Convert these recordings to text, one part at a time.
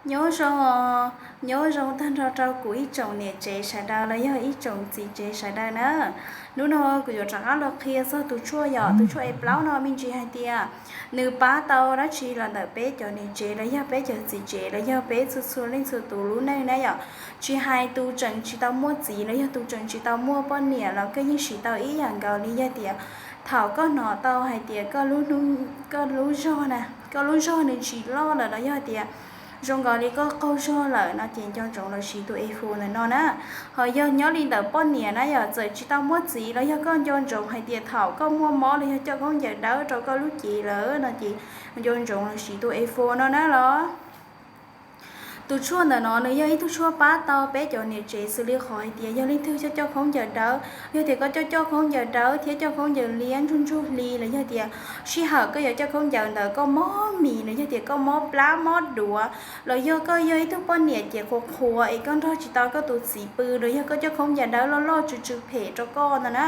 Nyob zoo, nyob zoo tag nrho rau kuv ib tsoom niam tsev sawv daws los yog ib tsoom txiv tsev sawv daws na. Hnub no kuv yuav rov qab los qhia txog tus tshuaj yom, tus tshuaj A plaub no me ntsis hais tias nws pab tau dab tsi los ntawm peb cov niam tsev los yog peb cov txiv tsev los yog peb txhua txhua leej txhua tus lub neej na yom. Tsis hais tus tseem tsis tau muaj txiv los yog tus tseem tsis tau muaj poj niam los koj yeej siv tau ib yam nkaus li. Yog tias thaum koj hnov tau hais tias koj lub zog na, koj lub zog nws tsis loj lawm los yog tias zoo nkaus li koj qaug zog lawm no ces nco ntsoov los siv tus A four ntawm no na. Ho yog nyob li ntawm poj niam na yom, txawm tsis tau muaj txiv los yog koj nco ntsoov hais tias thaum koj muaj mob los yog coj khaub ncaws dawb rau koj lub cev lawm no ces nco ntsoov los siv tus A four no na los. Tus tshuaj ntawm no nws yog ib tug tshuaj pab tau peb cov niam tsev xws li qhov hais tias yog leej twg coj coj khaub ncaws dawb, yog tias koj coj coj khaub ncaws dawb thiab coj khaub ncaws liab ntsuj ntsuj hli los yog tias sij hawm koj yuav coj khaub ncaws ntawd koj mob mis los yog tias koj mob plab mob duav los yog koj yog ib tug poj niam ces qhuav qhuav es koj nrog tsis tau koj tus txiv pw los yog koj coj khaub ncaws dawb loj loj tsw tsw phem rau koj ntag na.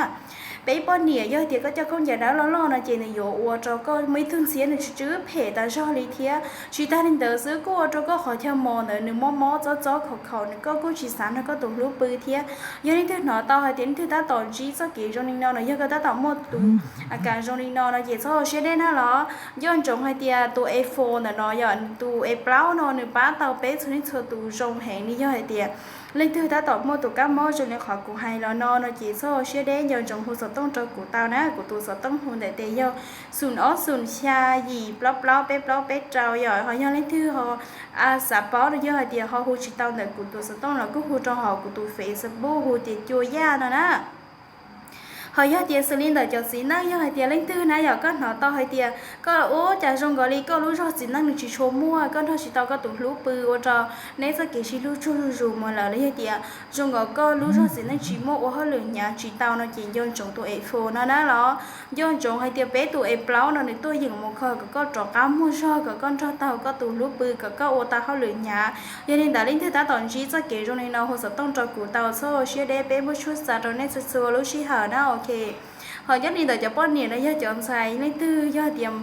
Peb poj niam yog tias koj coj khaub ncaws dawb loj loj no ces nws yuav ua rau koj muaj ib tug ntxhiab nws tsw tsw phem tas zog li thiab. Tsis tag li ntawd xwb kuj ua rau koj qhov chaw mos ntawd nws mob mob txob txob khaum khaum nws koj kuj tsis xav nrog koj tus hlub pw thiab. Yog leej twg hnov tau hais tias leej twg tab tom ntsib txoj kev zoo li no no yog koj tab tom muaj tus a kas zoo li no no ces txhob siab deb na los. Nco ntsoov hais tias tus A four ntawm no yog tus A plaub no nws pab tau peb txhua leej txhua tus zoo heev li. Yog hais tias leej twg tab tom muaj tus kab mob zoo li qhov kuv hais los no no ces txhob siab deb, nco ntsoov hu xov tooj rau kuv tau na. Kuv tus xov tooj hu ntawm tes yog xoom ob xoom xya yim plaub plaub peb plaub peb rau yom. Ho yog leej twg ho xav paub los yog hais tias ho hu tsis tau ntawm kuv tus xov tooj los kuj hu rau hauv kuv tus Facebook hu tias Cua Yaj no na. Ho yog tias xws li ntawm cov txiv neej, yog hais tias leej twg na yog koj hnov tau hais tias koj ua cas zoo nkaus li koj lub zog txiv neej nws tsis tshua muaj, koj nrog tsis tau koj tus hlub pw ua rau neb txoj kev sib hlub tsaug zuj zus mus lawm los yog tias zoo nkaus koj lub zog txiv neej tsis muaj ua hauj lwm hnyav tsis tau no ces nco ntsoov tus A four no na los. Nco ntsoov hais tias peb tus A plaub no nws tuaj yeem mus kho kom koj rov qab muaj zog, kom koj nrog tau koj tus hlub pw, kom koj ua tau hauj lwm hnyav. Yog li ntawd leej twg tab tom ntsib txoj kev zoo li no hu xov tooj rau kuv tau, txhob siab deb, peb muaj tshuaj xa rau nej txhua txhua lub sij hawm na. Ok. Ho nyob li ntawm cov poj niam los yog cov ntxhais, leej twg yog tias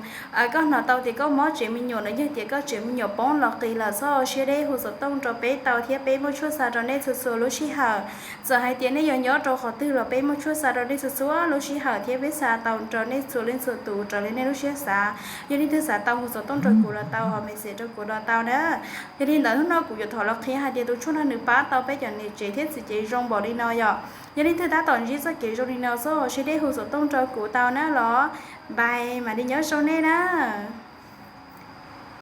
koj hnov tau tias koj mob tsev me nyuam los yog tias koj tsev me nyuam poob los qis lawm, txhob siab deb, hu xov tooj rau peb tau thiab peb muaj tshuaj xa rau nej txhua txhua lub sij hawm. Txawm hais tias nej yuav nyob rau qhov twg los peb muaj tshuaj xa rau nej txhua txhua lub sij hawm thiab peb xa tau rau nej txhua leej txhua tus raws li nej lub siab xav. Yog leej twg xav tau hu xov tooj rau kuv los tau, ho message rau kuv los tau na. Yog li ntawd hnub no kuv yuav thov los qhia hais tias tus tshuaj no nws pab tau peb cov niam tsev thiab txiv tsev zoo npaum li no yom. Yog leej twg tab tom ntsib txoj kev zoo li no, txhob siab deb, hu xov tooj rau kuv tau na los. Bye, mam li nyob zoo nej na.